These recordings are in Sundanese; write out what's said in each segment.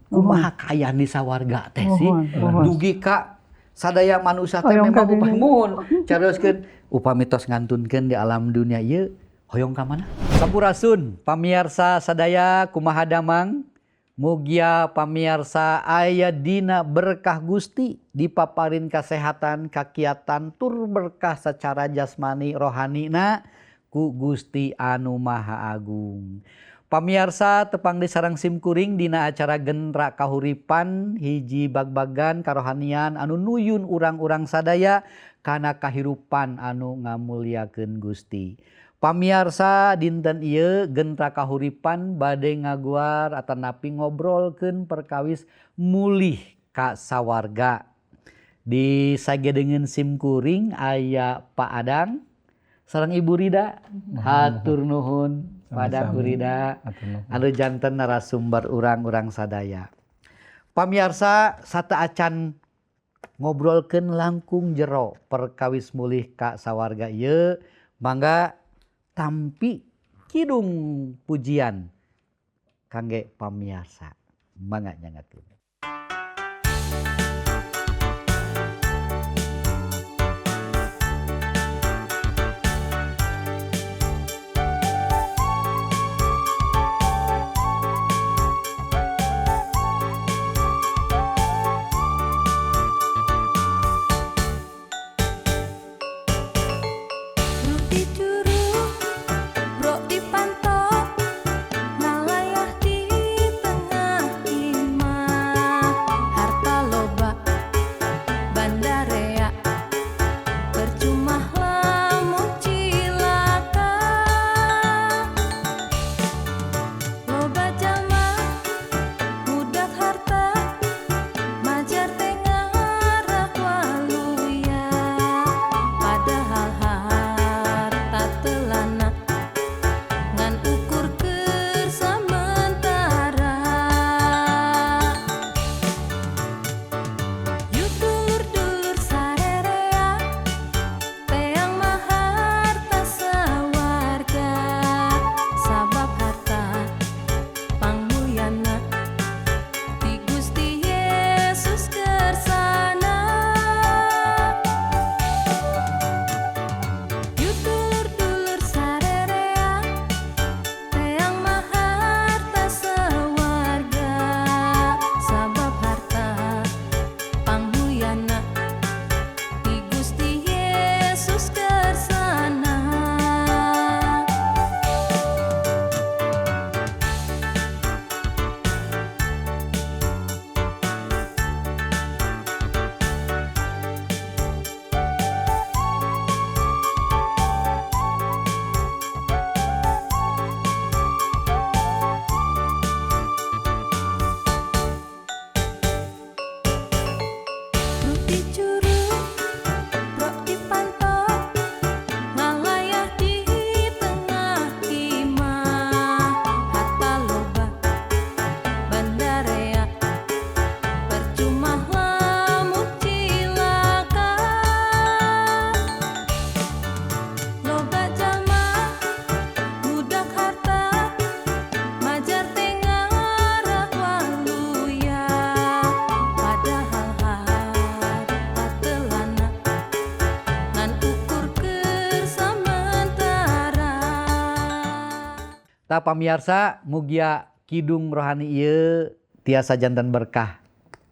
Kumaha kaayaan di sawarga teh sih? Dugi ka sadaya manusia teh memang upami caroskeun upami tos ngantunkeun di alam dunia ieu hoyong ka mana? Sampurasun pamiarsa sadaya, kumaha damang? Mugia pamiarsa aya dina berkah Gusti, dipaparin kesehatan, kakiatan, tur berkah secara jasmani rohanina ku Gusti anu Maha Agung. Pamiarsa, tepang di sareng simkuring dina acara Gentra Kahuripan, hiji bagbagan karohanian anu nuyun urang-urang sadaya kana kahirupan anu ngamuliakeun Gusti. Pamiarsa, dinten ieu Gentra Kahuripan bade ngaguar atanapi ngobrolkeun perkawis mulih ka sawarga. Di sagedengeun simkuring aya Pak Adang sareng Ibu Rida. Hatur nuhun pada Bu Rida anu janten narasumber urang-urang sadaya. Pamiarsa, sateuacan ngobrolkeun langkung jero perkawis mulih ka sawarga ieu, mangga tampi kidung pujian kangge pamiarsa. Mangga nyangakeun. Tah pamiarsa, mugia kidung rohani ieu tiasa janten berkah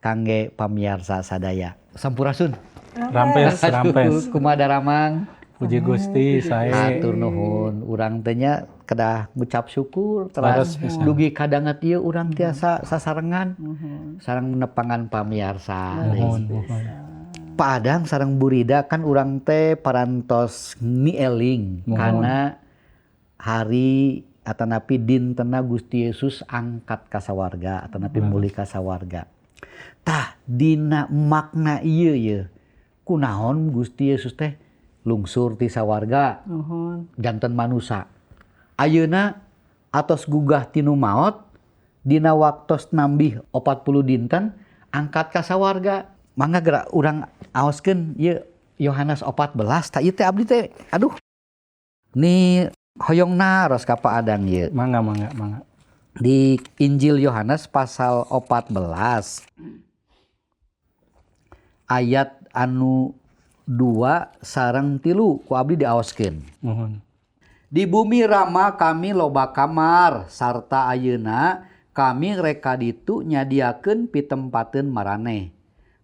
kangge pamiarsa sadaya. Sampurasun. Rampes, rampes. Kumaha daramang? Puji Gusti, saya. Hatur nuhun. Urang teh nya kedah ngucap syukur teras dugi kadanget ieu urang tiasa sasarengan sareng nepangan pamiarsa. Pak Adang sareng Bu Rida, kan urang teh parantos nieling kana hari atanapi dintena Gusti Yesus angkat ka sawarga atanapi mulih ka sawarga. Tah dina makna ieu ye, kunaon Gusti Yesus teh lungsur ti sawarga janten manusa? Ayeuna atos gugah tinu maot, dina waktos nambih 40 dinten angkat ka sawarga. Mangga gerak urang aoskeun ieu Yohanes 14. Tah ieu teh abdi teh aduh ni hoyong naros ka Pak Adang ieu. Mangga, mangga, mangga. Di Injil Yohanes pasal 14 ayat anu 2 sareng 3 ku abdi diaoskeun. Mohon. Di bumi Rama kami loba kamar sarta ayeuna kami reka ditu nyadiakeun pitempateun maraneh.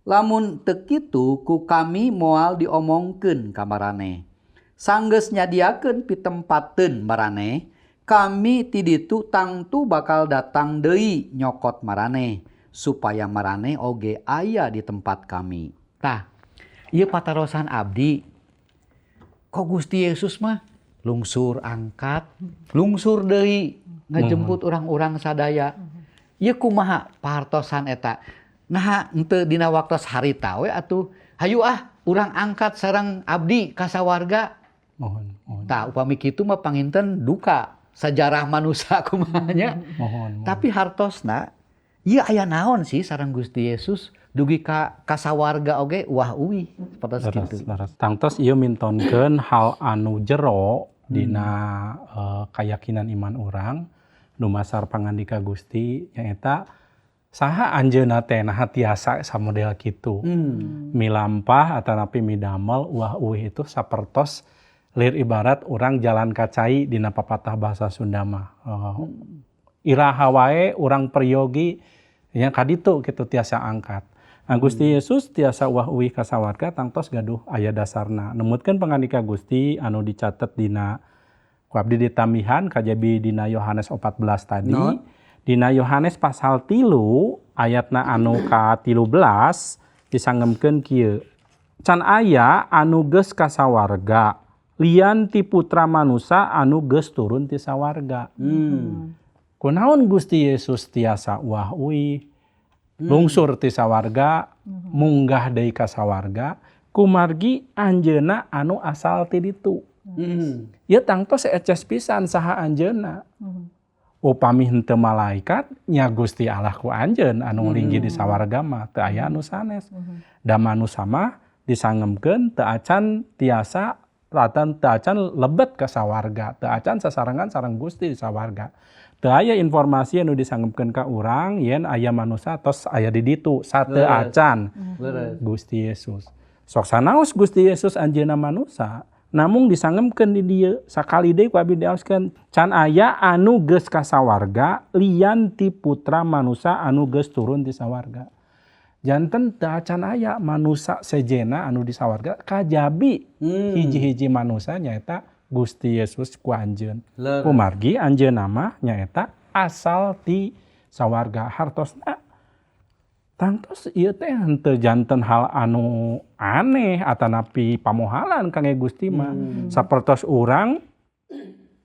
Lamun teu kitu ku kami moal diomongkeun ka maraneh. Sanggeus nyadiakeun pitempateun maraneh, kami ti ditu tangtu bakal datang deui nyokot maraneh supaya maraneh oge aya di tempat kami. Tah, ieu patarosan abdi. Kok Gusti Yesus mah lungsur angkat, lungsur deui ngajemput urang-urang sadaya. Ieu kumaha pahartosan eta? Naha henteu dina waktos harita we atuh hayu ah urang angkat sareng abdi ka sawarga. Mohon, mohon. Tah upami kitu mah panginten duka sejarah manusia kumaha nya. Mohon, mohon. Tapi hartosna ieu aya naon sih sareng Gusti Yesus dugi ka kasawarga oge wah uwi sapertos kitu. Leres. Tangtos ieu mintonkeun hal anu jero dina kayakinan iman urang dumasar pangandika Gusti nyaeta saha anjeunna teh naha tiasa samodel kitu. Milampah atanapi midamel wah uwih itu sapertos lir ibarat urang jalan kacai dina papatah bahasa Sunda mah. Iraha wae urang peryogi nya kaditu kitu tiasa angkat. Nah, Gusti Yesus tiasa wah uwih ka sawarga tangtos gaduh aya dasarna. Numutkeun pangandika Gusti anu dicatet dina ku abdi ditambihan kajabi dina Yohanes 14 tadi. No. Dina Yohanes pasal 3 ayatna anu ka-13 disangemkeun kieu. Can aya anu geus ka sawarga lian ti putra manusa anu geus turun ti sawarga. Kunaon Gusti Yesus tiasa wah uwih lungsur ti sawarga munggah deui ka sawarga kumargi anjeunna anu asal ti ditu. Ieu tangtos eces pisan saha anjeunna. Upami henteu malaikat nya Gusti Allah ku anjeun anu linggih di sawarga mah teu aya anu sanes. Da manusa mah disangemkeun teu acan tiasa ratan teu acan lebet ka sawarga, teu acan sasarengan sareng Gusti di sawarga. Teu aya informasi anu disangemkeun ka urang yen aya manusa tos aya di ditu sateu acan Gusti Yesus. Sok sanaos Gusti Yesus anjeunna manusa namung disangemkeun di dieu sakali deui ku abdi diaoskeun can aya anu geus ka sawarga lian ti putra manusa anu geus turun ti sawarga. Janten teu acan aya manusa sejena anu di sawarga kajabi hiji-hiji manusa nyaeta Gusti Yesus ku anjeun. Kumargi anjeunna mah nyaeta asal ti sawarga. Hartosna tangtos ieu teh henteu janten hal anu aneh atanapi pamohalan kangge Gusti mah. Sapertos urang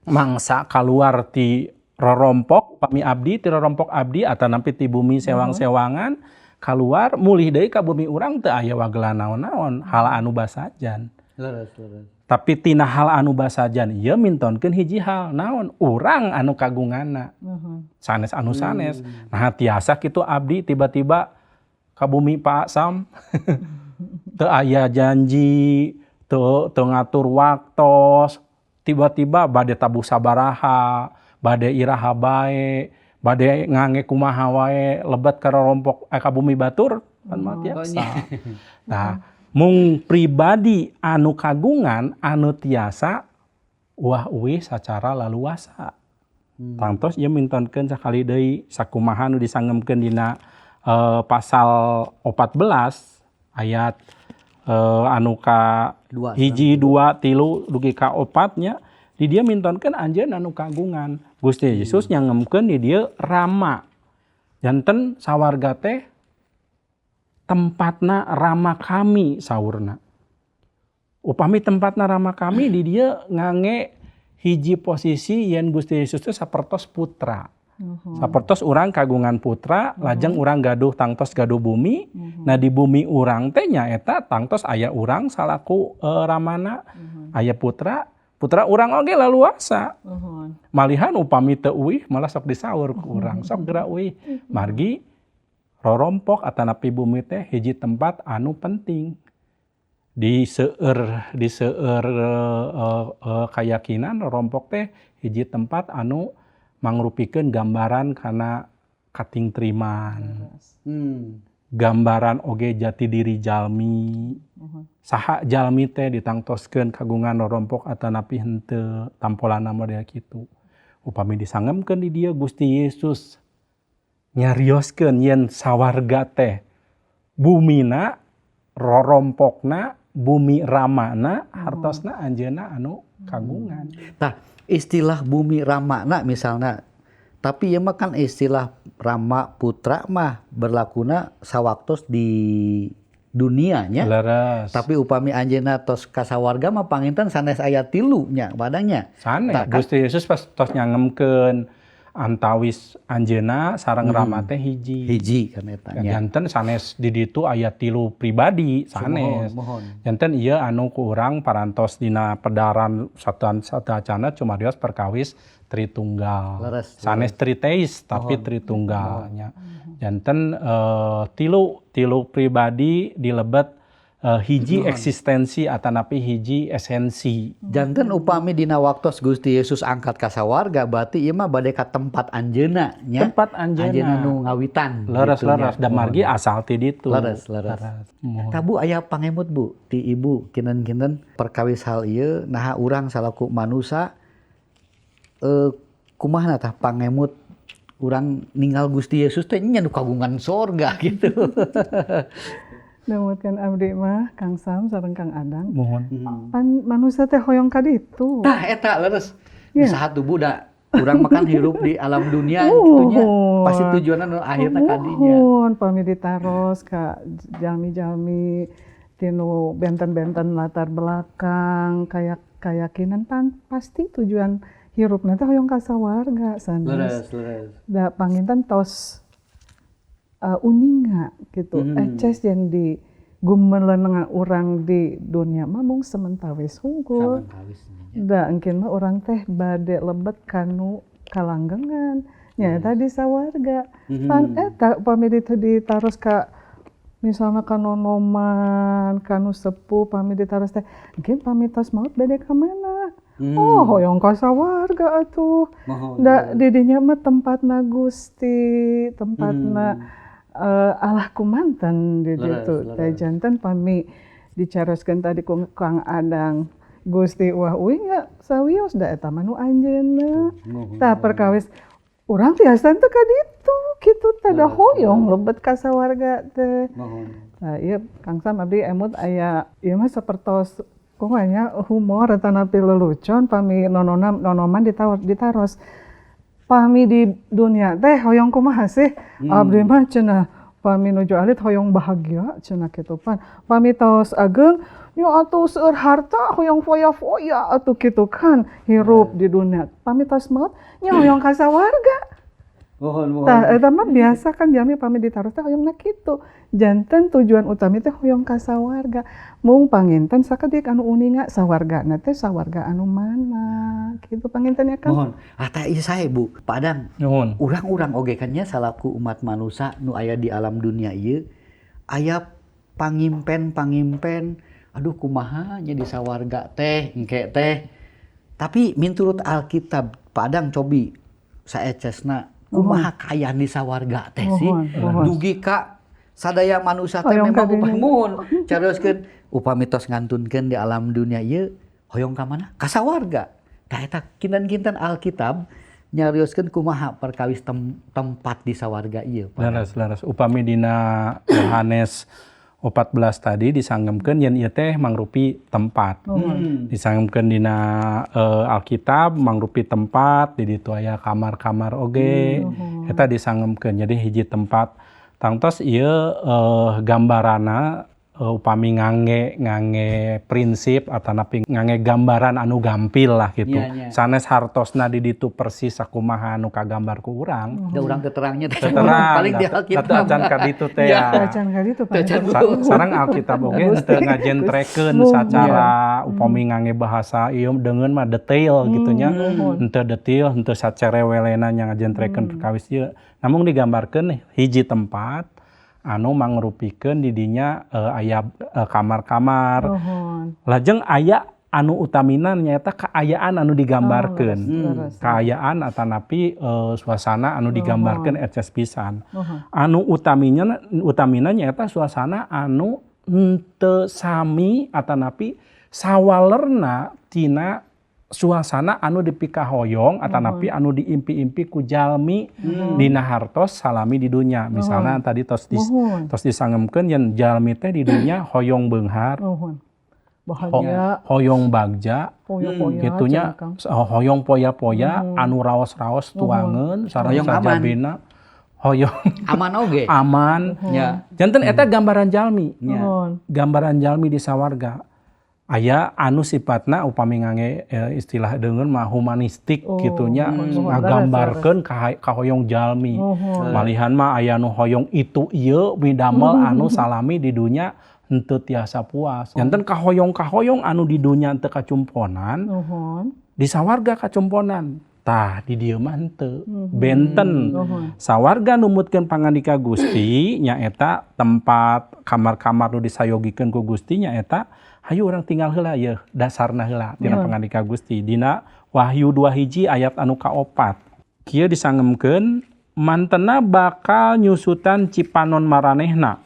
mangsa kaluar ti rorompok pami abdi ti rorompok abdi atanapi ti bumi sewang-sewangan kaluar mulih deui ka bumi urang teu aya wagelan naon-naon hal anu basajan. Leres, leres. Tapi tina hal anu basajan ieu mintonkeun hiji hal naon urang anu kagunganna. Sanes anu sanes. Nah tiasa kitu abdi tiba-tiba ka bumi Pak Sam teu aya janji, teu ngatur waktos, tiba-tiba bade tabuh sabaraha, bade iraha bae, bade ngange kumaha wae lebet ka rorompok ka bumi batur kan mah tiasa. Nah, mung pribadi anu kagungan anu tiasa wah uwih sacara laluasa. Tangtos ieu mintonkeun sakali deui sakumaha nu disangemkeun dina pasal 14 ayat anu ka 1, 2, 3 dugi ka 4 nya di dieu mintonkeun anjeun anu kagungan. Gusti Yesus nyangemkeun di dieu rama. Janten sawarga teh tempatna rama kami saurna. Upami tempatna rama kami di dieu ngange hiji posisi yen Gusti Yesus teh sapertos putra. Sapertos urang kagungan putra, lajeng urang gaduh tangtos gaduh bumi. Nah di bumi urang teh nyaeta tangtos aya urang salaku ramana, aya putra, putra urang oge laluasa. Malihan upami teu uih malah sok disaur ku urang, sok geura uih. Margi rorompok atanapi bumi teh hiji tempat anu penting. Di seueur kayakinan rorompok teh hiji tempat anu mangrupikeun gambaran kana katingtriman. Gambaran oge jati diri jalmi. Saha jalmi teh ditangtoskeun kagungan rorompok atanapi henteu, tampolana model kitu. Upami disangemkeun di dieu Gusti Yesus nyarioskeun yen sawarga teh bumina, rorompokna, bumi ramana, hartosna anjeunna anu kagungan. Tah, istilah bumi ramana misalna, tapi ieu mah kan istilah rama putra mah berlakuna sawaktos di dunianya. Leres. Tapi upami anjeunna tos kasawarga mah panginten sanes aya 3 nya padanya. Sanes. Gusti Yesus pas tos nyangemkeun antawis anjeunna sareng rama teh hiji. Hiji kan eta nya. Janten sanes di ditu aya 3 pribadi sanes. Mohon. Janten ieu anu ku urang parantos dina pedaran satuan satacana cumarios perkawis Tritunggal. Leres, sanes triteis tapi Tritunggalnya. Janten tilu pribadi dilebet hiji eksistensi atanapi hiji esensi. Janten upami dina waktos Gusti Yesus angkat ka sawarga berarti ieu mah bade ka tempat anjeunna nya. Tempat anjeunna. Anjeunna nu ngawitan. Leres gitu, leres da margi asal ti ditu. Leres leres. Tah Bu aya pangemut Bu ti ibu kinten-kinten perkawis hal ieu naha urang salaku manusa kumaha tah pangemut urang ninggal Gusti Yesus teh nya nu kagungan sorga gitu. Nemutkeun abdi mah Kang Sam sareng Kang Adang. Mohon. Pan manusia teh hoyong ka ditu. Tah eta leres. Yeah. Saha tubuh da urang makan hirup di alam dunia kitu nya. Pasti tujuanna nu akhirna ka dinya. Muhun pami ditaros ka jalmi-jalmi tinu benten-benten latar belakang kayak keyakinan pan pasti tujuan hirupna teh hoyong ka sawarga sanes. Leres leres. Da panginten tos uninga gitu. Eces yang di gumelenengan urang di dunia mah mung sementawis hungkul. Da engkin mah urang teh bade lebet kanu kalanggengan. Nyaeta di sawarga. Pan eta pami ditaros ka misalna ka nonoman, kanu sepuh pami ditaros teh engkin pami tos maut bade ka mana? Oh, hoyong ka sawarga atuh. Da didinya mah tempatna Gusti, tempatna Allah kumanten di ditu teh janten pami dicaroskeun tadi ku Kang Adang Gusti wah uing nya sawios da eta mah nu anjeunna. Tah perkawis urang tiasa teu ka ditu kitu teh da hoyong lebet ka sawarga teh. Tah ieu Kang Sam abdi emut aya ieu mah sapertos kumaha nya humor atanapi lelucon pami nonoman ditaros pami di dunia teh hoyong kumaha sih? Abdi mah cenah pami nuju alit hoyong bahagia cenah kitu pan. Pami tos ageng nya atuh seueur harta hoyong foya-foya atuh kitu kan hirup di dunia. Pami tos maut nya hoyong ka sawarga. Mohon. Tah eta mah biasa kan jalmi pami ditaros teh hoyongna kitu. Janten tujuan utami teh hoyong ka sawarga. Mung panginten sakedik anu uninga sawargana teh sawarga anu mana kitu panginten ya kan. Mohon. Ah tah ieu sae Bu, Pak Adang. Nuhun. Urang-urang oge kan nya salaku umat manusa nu aya di alam dunia ieu aya pangimpen-pangimpen aduh kumaha nya di sawarga teh engke teh. Tapi minturut Alkitab Pak Adang cobi saecesna kumaha kaayaan di sawarga teh sih dugi ka sadaya manusia teh memang upamun caroskeun upami tos ngantunkeun di alam dunia ieu hoyong ka mana ka sawarga. Tah eta kinten-kinten Alkitab nyarioskeun kumaha perkawis tempat di sawarga ieu. Leres leres upami dina Yohanes 14 tadi disanggemkeun yen ieu teh mangrupi tempat. Disanggemkeun dina Alkitab mangrupi tempat di ditu aya kamar-kamar oge. Eta disanggemkeun jadi hiji tempat. Tangtos ieu gambarana upami ngangge prinsip atanapi ngangge gambaran anu gampil lah gitu. Yeah, yeah. Sanes hartosna di ditu persis sakumaha anu kagambar ku urang. Da urang teu terangnya teh. Terang, paling di Alkitab. Acan ka ditu teh ya. Acan ka ditu. Sareng Alkitab oge teu ngajentrekeun sacara upami ngangge bahasa ieu deungeun mah detail gitu nya. Henteu detail, henteu sacerewelena nya ngajentrekeun perkawis ieu. Namun digambarkeun hiji tempat anu mangrupikeun di dinya aya kamar-kamar. Lajeng aya Anu utamina nyaeta kaayaan anu digambarkeun. Leres. Kaayaan atanapi suasana anu digambarkeun eces pisan. Muhun. Anu utamina nyaeta suasana anu henteu sami atanapi sawalerna tina suasana anu dipikahoyong atanapi anu diimpi-impi ku jalmi dina hartos salami di dunya. Misalnya tadi tos tos disangemkeun yen jalmi teh di dunya hoyong beunghar, Bahagia, hoyong bagja, poya-poya, gitunya, cenah, Kang. Hoyong poya-poya anu raos-raos tuangeun sareng Hoyong aman. sajabina, hoyong Aman oge. aman. Ya. Janten eta gambaran jalmi. Ya. Muhun. Gambaran jalmi di sawarga aya anu sifatna upami ngangge istilah deungeun mah humanistik gitunya, ngagambarkeun kahoyong jalmi. Malihan mah aya nu hoyong itu ieu midamel anu salami di dunya henteu tiasa puas. Janten kahoyong-kahoyong anu di dunya teu kacumponan, di sawarga kacumponan. Tah di dieu mah henteu. Benten. Sawarga numutkeun pangandika Gusti nyaeta tempat kamar-kamar nu disayogikeun ku Gusti, nyaeta hayu urang tinggal heula yeuh dasarna heula tina pangandika Gusti dina Wahyu 2 hiji ayat anu kaopat. Kieu disangemkeun, mantena bakal nyusutan cipanon maranehna.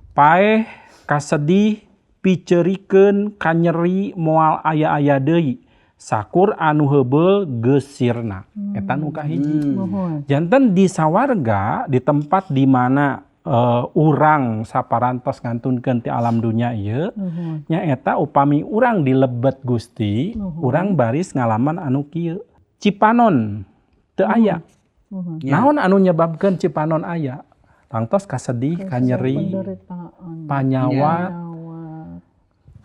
Paeh, kasedih, picerikeun, kanyeri moal aya-aya deui. Sakur anu heubeul geus sirna. Eta nu kahiji. Janten di sawarga, di tempat di mana urang saparantos ngantunkeun ti alam dunya ieu, nyaeta upami urang dilebet Gusti, urang baris ngalaman anu kieu. Cipanon teu aya. Naon anu nyebabkeun cipanon aya? Tangtos kasedih, kanyeri, Penderitaan. panyawat, Panyawat.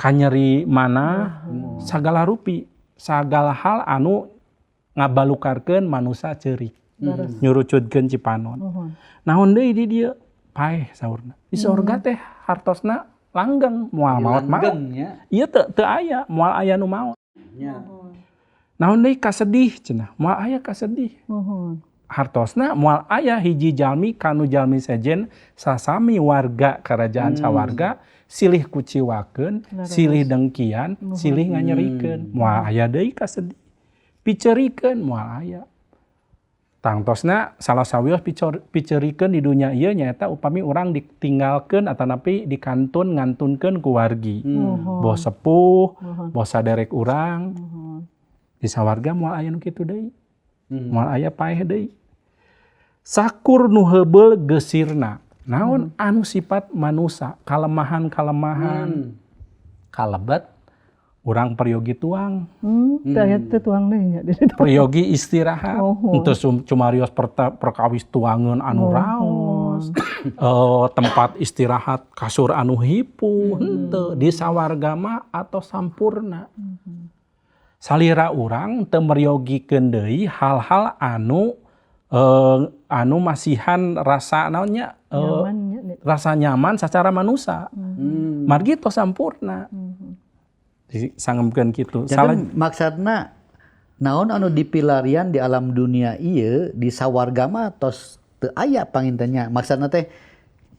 kanyeri mana, sagala rupi, sagala hal anu ngabalukarkeun manusa ceurik, nyurucutkeun cipanon. Naon deui di dieu? Paeh saurna. Di sorga teh hartosna langgeng, moal maot maot. Langgeng nya. Ieu teu aya, moal aya nu maot. Nya. Naon deui kasedih cenah, moal aya kasedih. Hartosna moal aya hiji jalmi kanu jalmi sejen sasami warga kerajaan sawarga silih kuciwakeun, silih dengkian, silih nganyerikeun. Moal aya deui kasedih. Picerikeun moal aya. Tangtosna salah sawios picerikeun di dunya ieu nyaeta upami urang ditinggalkeun atanapi dikantun ngantunkeun ku wargi. Boh sepuh, boh saderek urang. Di sawarga moal aya nu kitu deui. Moal aya paeh deui. Sakur nu heubeul geus sirna. Naon anu sifat manusa, kalemahan-kalemahan. Kalebet urang peryogi tuang. Teu aya teu tuang deui nya di ditu. Peryogi istirahat. Henteu cumarios perkawis tuangeun anu raos. Tempat istirahat kasur anu hipu, henteu di sawarga mah atau sampurna. Salira urang teu meryogikeun deui hal-hal anu masihan rasa naonnya, Nyaman nya, Nek. rasa nyaman secara manusa. Margi tos sampurna. Disangemkeun kitu. Janten Salah maksudna naon anu dipilarian di alam dunia ieu di sawarga mah tos teu aya pangintennya. Maksudna teh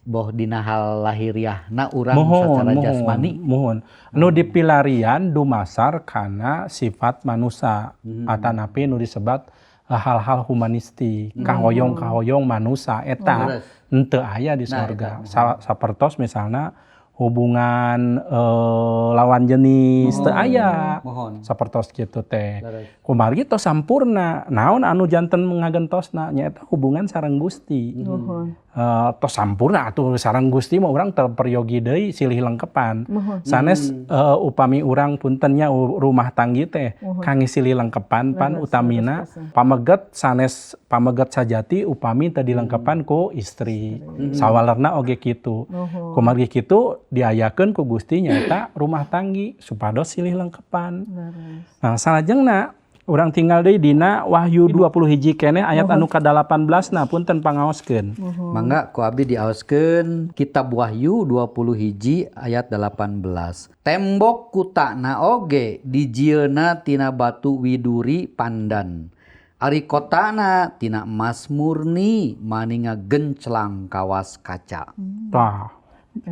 boh dina hal lahiriahna urang secara jasmani. Muhun. Nu dipilarian dumasar kana sifat manusa atanapi nu disebat hal-hal humanistik, kahoyong-kahoyong manusa eta henteu aya di sorga. Sapertos misalna hubungan lawan jenis teu aya. Sapertos kitu teh. Kumargi tos sampurna. Naon anu janten ngagentosna nyaeta hubungan sareng Gusti. Tos sampurna atuh sareng Gusti mah urang teu peryogi deui silih lengkepan. Sanes upami urang puntennya rumah tanggi teh kangge silih lengkepan pan utamina pameget sanes pameget sajati upami teu dilengkepan ku istri. Sawalerna oge kitu. Kumargi kitu diayakeun ku Gusti nyaeta rumah tanggi supados silih lengkepan. Nah, salajengna urang tinggal deui dina Wahyu 20 hiji keneh ayat anu ka-18 na punten pangaoskeun. Mangga ku abdi diaoskeun kitab Wahyu 20 hiji ayat 18. Tembok kutana oge dijieuna tina batu widuri pandan. Ari kotana tina emas murni maninga genclang kawas kaca. Tah,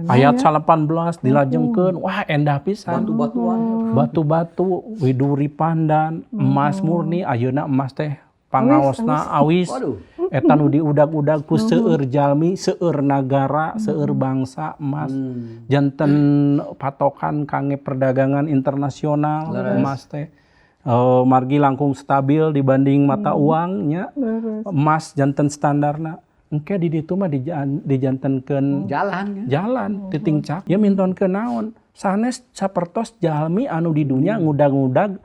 Ayat 18 dilajengkeun, wah endah pisan. Batu-batuan. Batu-batu, widuri pandan, emas murni, ayeuna emas teh pangaosna awis. Waduh. Eta nu diudag-udag ku seueur jalmi, seueur nagara, seueur bangsa emas. Janten patokan kangge perdagangan internasional emas teh. Margi langkung stabil dibanding mata uang nya. Emas janten standarna. Engke di ditu mah dijantenkeun jalan jalan titingcak ya mintonkeun naon sanes sapertos jalmi anu di dunya ngudag-ngudag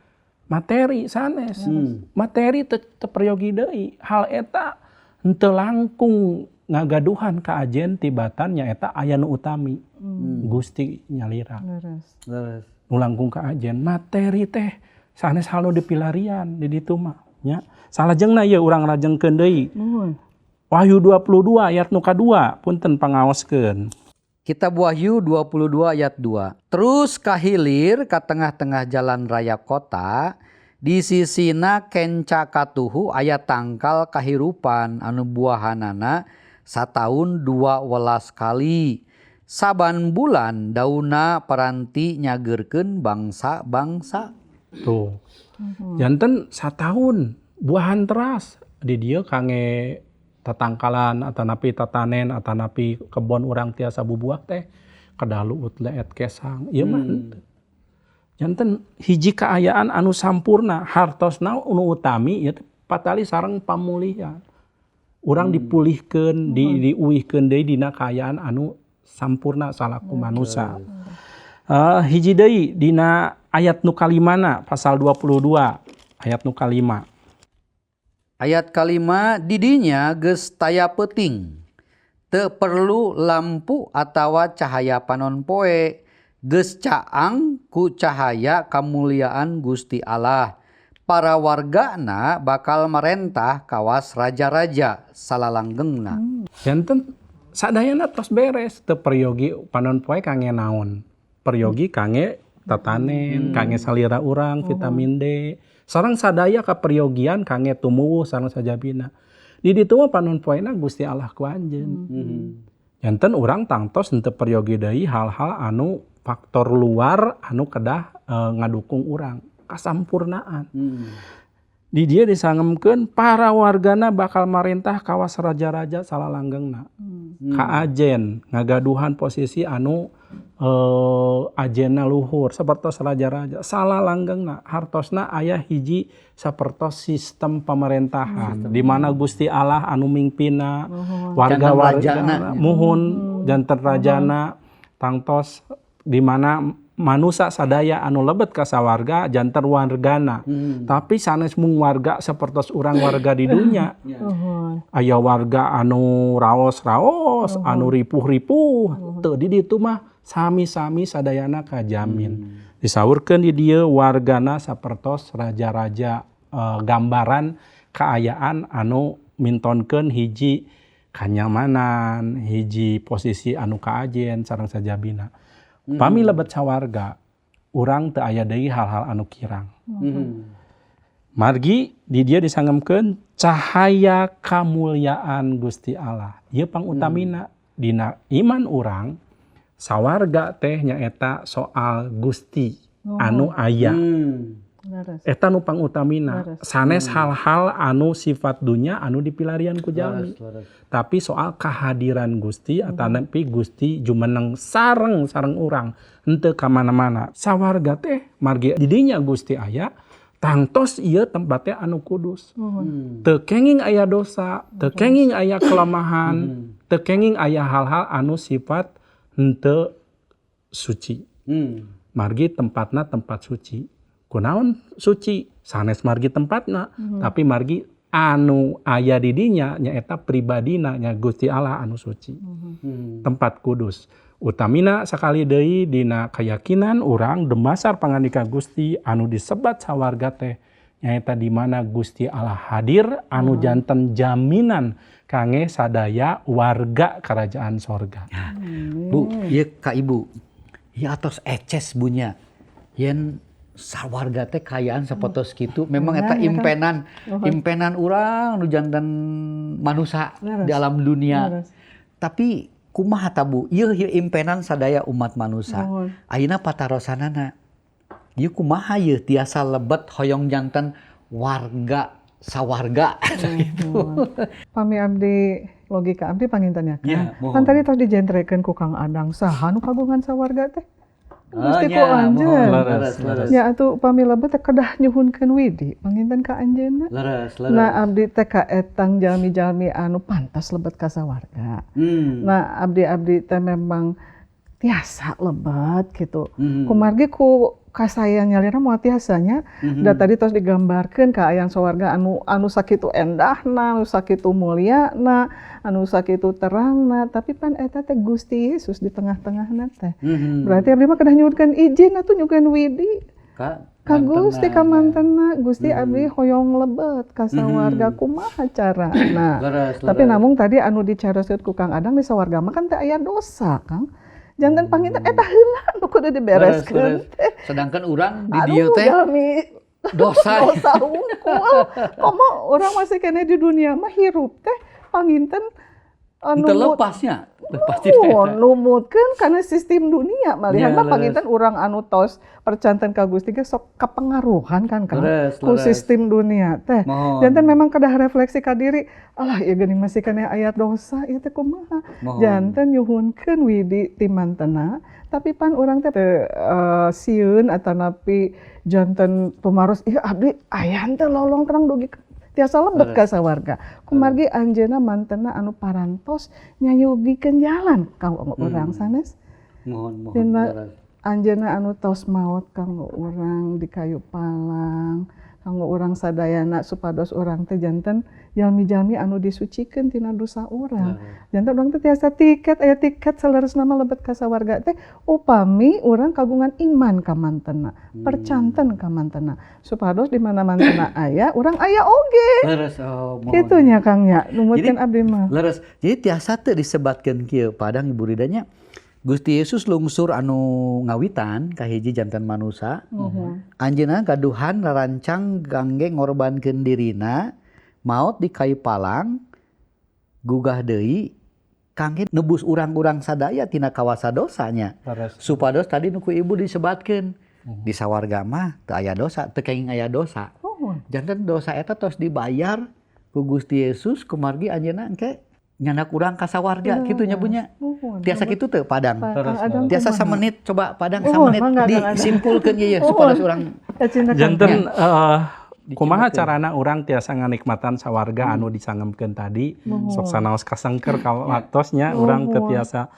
materi sanes materi teu peryogi deui hal eta henteu langkung ngagaduhan kaajen tibatan nyaeta aya nu utami Gusti nyalira nu langkung kaajen materi teh sanes hal nu dipilarian di ditu mah nya salajengna ieu urang lajengkeun deui. Wahyu 22 ayat nu kadua punten pangaoskeun. Kitab Wahyu 22 ayat 2. Terus kahilir ka tengah-tengah jalan raya kota, di sisina kenca katuhu aya tangkal kahirupan anu buahanana sataun 12 kali. Saban bulan dauna paranti nyageurkeun bangsa-bangsa. Tuh. Janten sataun buahan teras di dieu kangge tatangkalan atanapi tatanen atanapi kebon urang tiasa bubuah teh kedah luut leet kesang ieu mah henteu. Janten hiji kaayaan anu sampurna hartosna nu utami ieu teh patali sareng pamulihan. Urang dipulihkeun diuihkeun deui dina kaayaan anu sampurna salaku manusa. Hiji deui dina ayat nu kalimana pasal 22 ayat nu kalima. Ayat kalima didinya geus taya peuting. Teu perlu lampu atawa cahaya panon poe, geus caang ku cahaya kamuliaan Gusti Allah. Para wargana bakal marentah kawas raja-raja salalanggengna. Janten sadayana tos beres teu peryogi panon poe kangge naon? Peryogi kangge tatanen, kangge salira urang vitamin D. Sareng sadaya kaperyogian kangge tumuwuh sareng sajabina. Di ditu mah panon poena Gusti Allah ku anjeun. Janten urang tangtos henteu peryogi deui hal-hal anu faktor luar anu kedah ngadukung urang kasampurnaan. Di dieu disangemkeun para wargana bakal marentah kawas raja-raja salalanggengna. Kaajen ngagaduhan posisi anu ajena luhur sapertos raja-raja salalanggengna hartosna aya hiji sapertos sistem pemerintahan di mana Gusti Allah anu mingpina warga-warga muhun janten rajana tangtos di mana manusa sadaya anu lebet ka sawarga janten wargana. Tapi sanes mung warga sapertos urang warga di dunya. Aya warga anu raos-raos, anu ripuh-ripuh, teu di ditu mah sami-sami sadayana kajamin. Disaurkeun di dieu wargana sapertos raja-raja gambaran kaayaan anu mintonkeun hiji kanyamanan, hiji posisi anu kaajen sareng sajabina. Pami lebet sawarga, urang teu aya deui hal-hal anu kirang. Margi di dieu disangemkeun cahaya kamuliaan Gusti Allah. Ieu pangutamina dina iman urang sawarga teh nyaeta soal Gusti anu aya. Eta nu pangutamina sanes hal-hal anu sifat dunya anu dipilarian ku jalmi. Tapi soal kehadiran Gusti atanapi Gusti jumeneng sareng-sareng urang henteu ka mana-mana. Sawarga teh margi didinya Gusti aya tangtos ieu tempatnya anu kudus. Teu kenging aya dosa, teu kenging aya kelemahan, teu kenging aya hal-hal anu sifat henteu suci. Margi tempatna tempat suci. Kunaon suci sanes margi tempatna, tapi margi anu aya di dinya nyaeta pribadina nya Gusti Allah anu suci. Tempat kudus. Utamina sakali deui dina keyakinan urang dumasar pangandika Gusti anu disebat sawarga teh nyaeta di mana Gusti Allah hadir anu janten jaminan kangge sadaya warga kerajaan sorga. Ya. Bu, ieu ka Ibu. Ieu atos eces bunya. Yen sawarga teh kayaan sapotos kitu memang eta impenan impenan urang nu janten manusa di alam dunia. Tapi Kumaha tabu ieu ieu impenan sadaya umat manusia. Ayeuna patarosanana ieu kumaha ieu tiasa lebet hoyong janten warga sawarga gitu. Pami abdi logika abdi panginten nya kan. Kan tadi tos dijentrekeun ku Kang Adang saha nu kagungan sawarga teh? Gusti ku anjeun. Nya atuh upami lebet teh kedah nyuhunkeun widi panginten ka anjeunna. Leres, leres. Nah abdi teh kaetang jalmi-jalmi anu pantas lebet ka sawarga. Nah abdi-abdi teh memang tiasa lebet gitu. Kumargi ku kasayang nyalira moal tiasanya. Da tadi tos digambarkeun kaayaan sawarga anu sakitu endahna, anu sakitu mulyana, anu sakitu terangna, tapi pan eta teh Gusti Yesus di tengah-tengahna teh. Berarti abdi mah kedah nyuhunkeun izin atuh nyuhunkeun widi. Ka Gusti ka mantena, Gusti abdi hoyong lebet ka sawarga kumaha carana. Tapi namung tadi anu dicaroskeun ku Kang Adang di sawarga mah kan teh aya dosa, Kang. Janten panginten eta heula nu kudu dibereskeun teh. Sedangkan urang di dieu teh dosa. Dosa hungkul. Komo urang masih keneh di dunia mah hirup teh panginten anu lepasnya. Numutkeun kana sistem dunia malihan mah panginten urang anu tos percanten ka Gusti ge sok kapengaruhan kan Kang ku sistem dunia teh. Janten memang kedah refleksi ka diri, alah ieu geuning masih keneh aya dosa ieu teh kumaha. Janten nyuhunkeun widi ti mantena, tapi pan urang teh sieun atanapi janten tumaros ieu abdi aya teh lolong terang dugi tiasa lebet ka sawarga. Kumargi anjeunna mantena anu parantos nyayugikeun jalan ka urang sanes. Mohon mohon. Anjeunna anu tos maot kanggo urang di kayu palang, kanggo urang sadayana supados urang teh janten jalmi-jalmi anu disucikeun tina dosa urang. Janten urang teh tiasa tiket, aya tiket saleresna mah lebet ka sawarga teh upami urang kagungan iman ka mantena, percanten ka mantena. Supados di mana mantena aya, urang aya oge. Leres, oh, mohon. Kitu nya Kang nya, numutkeun abdi mah. Leres. Jadi tiasa teu disebatkeun kieu Padang Ibu Ridanya. Gusti Yesus lungsur anu ngawitan kahiji janten manusa. Anjeunna gaduhan rarancang kangge ngorbankeun dirina maot di kayu palang gugah deui kangge nebus urang-urang sadaya tina kawasa dosanya. Supados tadi nu ku ibu disebatkeun di sawarga mah teu aya dosa, teu kenging aya dosa. Janten dosa eta tos dibayar ku Gusti Yesus kumargi anjeunna engke nyandak urang ka sawarga kitu nya punya. Tiasa kitu teu Padang. Tiasa samenit coba Padang samenit disimpulkeun ieu supados urang janten kumaha carana urang tiasa nganikmatan sawarga anu disangemkeun tadi sok sanaos kasengker ka waktosnya urang teu tiasa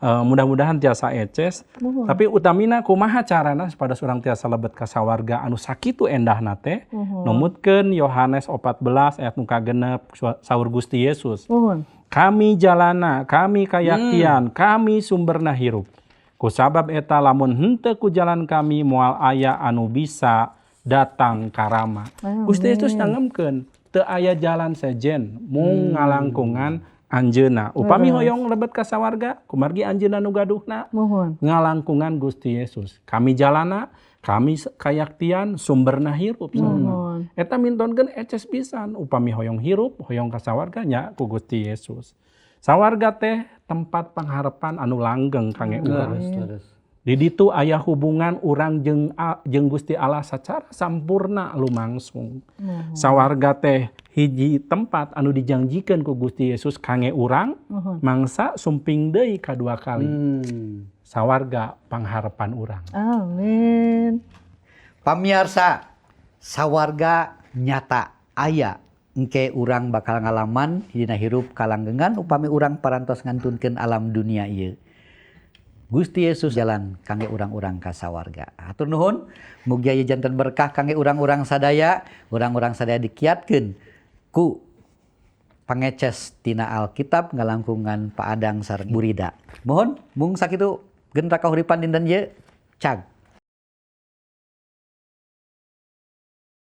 mudah-mudahan tiasa eces. Tapi utamina kumaha carana supados urang tiasa lebet ka sawarga anu sakitu endahna teh numutkeun Yohanes 14 ayat nu kagenep saur Gusti Yesus. Kami jalana, kami kayaktian, kami sumberna hirup. Kusabab eta lamun henteu ku jalan kami moal aya anu bisa datang ka Rama. Gusti Yesus nangemkeun teu aya jalan sejen mung ngalangkungan anjeunna. Upami hoyong lebet ka sawarga, kumargi anjeunna nu gaduhna ngalangkungan Gusti Yesus. Kami jalana, kami kayaktian, sumberna hirup. Eta mintonkeun eces pisan upami hoyong hirup, hoyong ka sawarga nya ku Gusti Yesus. Sawarga teh tempat pangharapan anu langgeng kangge urang. Di ditu aya hubungan urang jeung Gusti Allah sacara sampurna lumangsung. Sawarga teh hiji tempat anu dijanjikeun ku Gusti Yesus kangge urang mangsa sumping deui kadua kali. Sawarga pangharapan urang. Amin. Pamiarsa, sawarga nyata aya engke urang bakal ngalaman dina hirup kalanggengan upami urang parantos ngantunkeun alam dunia ieu. Gusti Yesus jalan kangge urang-urang ka sawarga. Hatur nuhun, mugi aya janten berkah kangge urang-urang sadaya, urang-urang sadaya dikiatkeun ku pangeces tina Alkitab ngalangkungan Pak Adang sareng Burida. Mohon mung sakitu gentra kahuripan dinten ieu, cag.